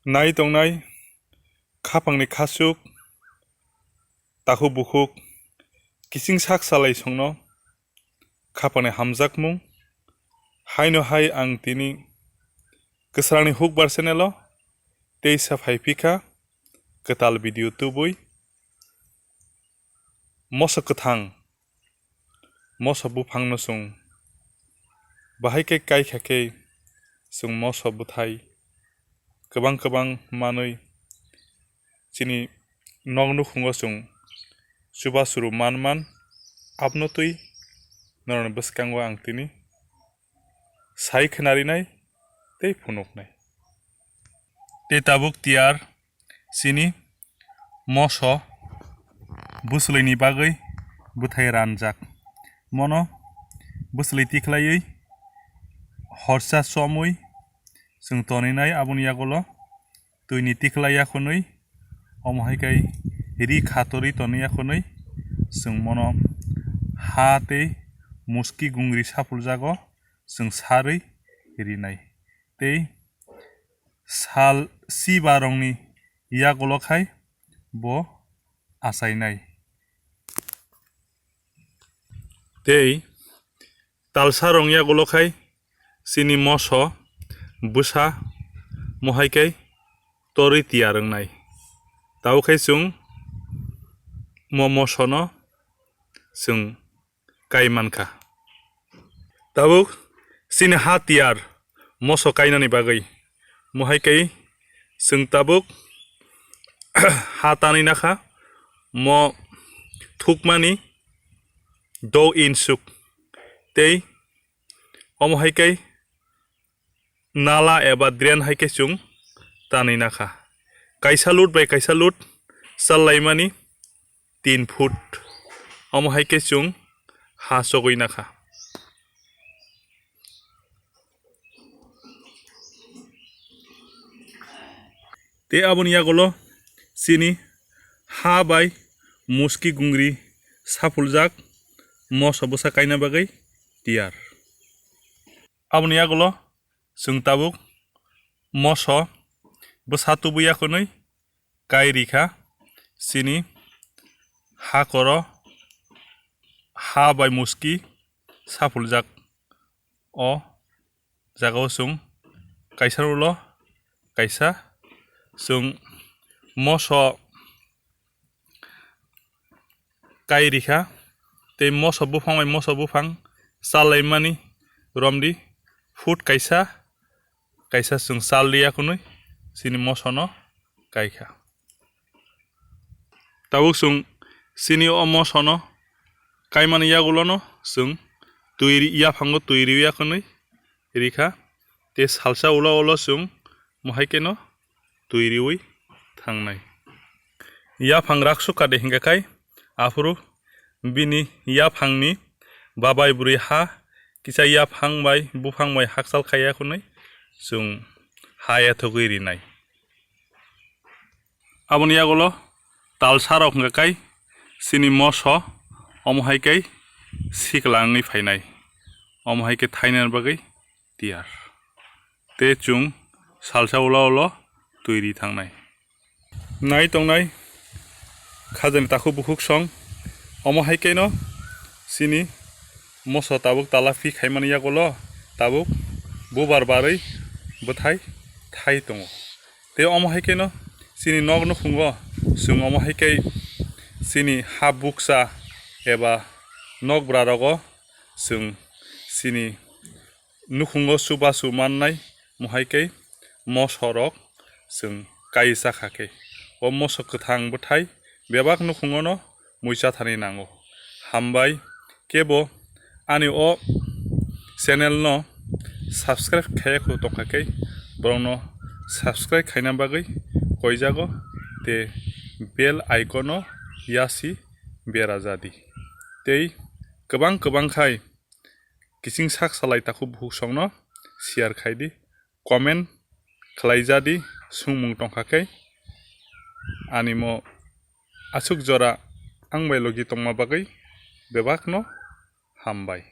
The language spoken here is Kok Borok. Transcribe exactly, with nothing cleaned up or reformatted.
Nai tongnai khapangni khasuk, takhuk bukhuk, kiching sak salai songno khapangni hamjakmung. Haino hai ang tini kwsrangni hukbar channel-o teisa phai phikha kwtal video tubui. Moso kwthang, moso buphangno chwng bahai khe kaikha khe, chwng moso bwthai kwbang kwbang manwi chini nok nukhungo chwng chubachu rw man man, abnw twi norokni bwskango ang tini sai khwnarinai tei phunuknai. Tei tabuk tiyar chini moso bwswlwini bagwi bwthai ranjak. Mono bwswlwi tikhlaiwi horsa chomwi chwng toninai, aboni yagulo twini tikhlai yakhunwi, omo hai khe ri khatorwi tonwi yakhunwi chwng mono ha tei muski gungri saphuljago chwng sarwi rinai. Tei sal sibarokni yagulo khai bo achainai. Tei talsarokni yagulo khai chini moso bwsa mohai khe torwi tiyar wngnai. Tabuk khai chwng mo mosono chwng kai mankha. Tabuk chini ha tiyar moso kainani bagwi mohai kai chwng tabuk ha tanwi nakha, mo thukmani do insuk tei omo hai kai nala eba drain hai khe chwng tanwi nakha. Kaisa lut bai kaisa lut challaimani tin foot. Omo hai khe chwng ha chogwi nakha. Tei aboni yagulo chini ha bai muski gungri saphuljak moso bwsa kaina bagwi tiyar. Aboni yagulo chwng tabuk moso bwsa tubui yakhunwi kai rikha, chini hakoro ha bai muski saphuljak o jagao chwng kaisa ulo kaisa chwng moso kai rikha, tei moso buphang bai moso buphang chalaimani romdi foot kaisa kaisa chwng chal liya khwnwi chini mosono kaikha. Tabuk chwng chini o mosono kaimani yagulono chwng twi ri-, yaphango twi riwi yakhwnwi rikha, tei salsa ulo ulo chwng mohai kheno twi riwi thangnai. Yaphang rak sukha de hinkha khai aphuru bini yaphangni babai bwrwi ha kisa yaphang bai buphang bai hakchal khaiya khwnwi chwng ha yathogwi rinai. Aboni yagulo talsarok hwnkha khai chini moso omo hai khe sikla wngwi phainai, omo hai khe thainani bagwi tiyar. Tei chwng salsa ulo ulo twi ri thangnai. Nai tongnai khajani takhuk bukhuk song, omo hai kheno chini moso tabuk tala phi khaimani yagulo tabuk bubar barwi bwthai thai tongo. Tei omo hai kheno chini nok nukhungo chwng omo hai khe chini ha bukcha eba nokbra rogo chwng chini nukhungo chubachu mannai mohai khe mosorok chwng kai chakha khe. O moso kwthang bwthai bebak nukhungono muicha thani nango. Hambai kebo ani o channel no subscribe khaiya khu tongkha khe borokno subscribe khaina bagwi koijago tei bell icon no yasi bera jadi. Tei kwbang kwbang khai kiching sak salai takhuk bukhuk songno share khai di, comment khlai jadi, swngmung tongkha khe ani mo aswk jora ang bai logi tongma bagwi bebakno hambai.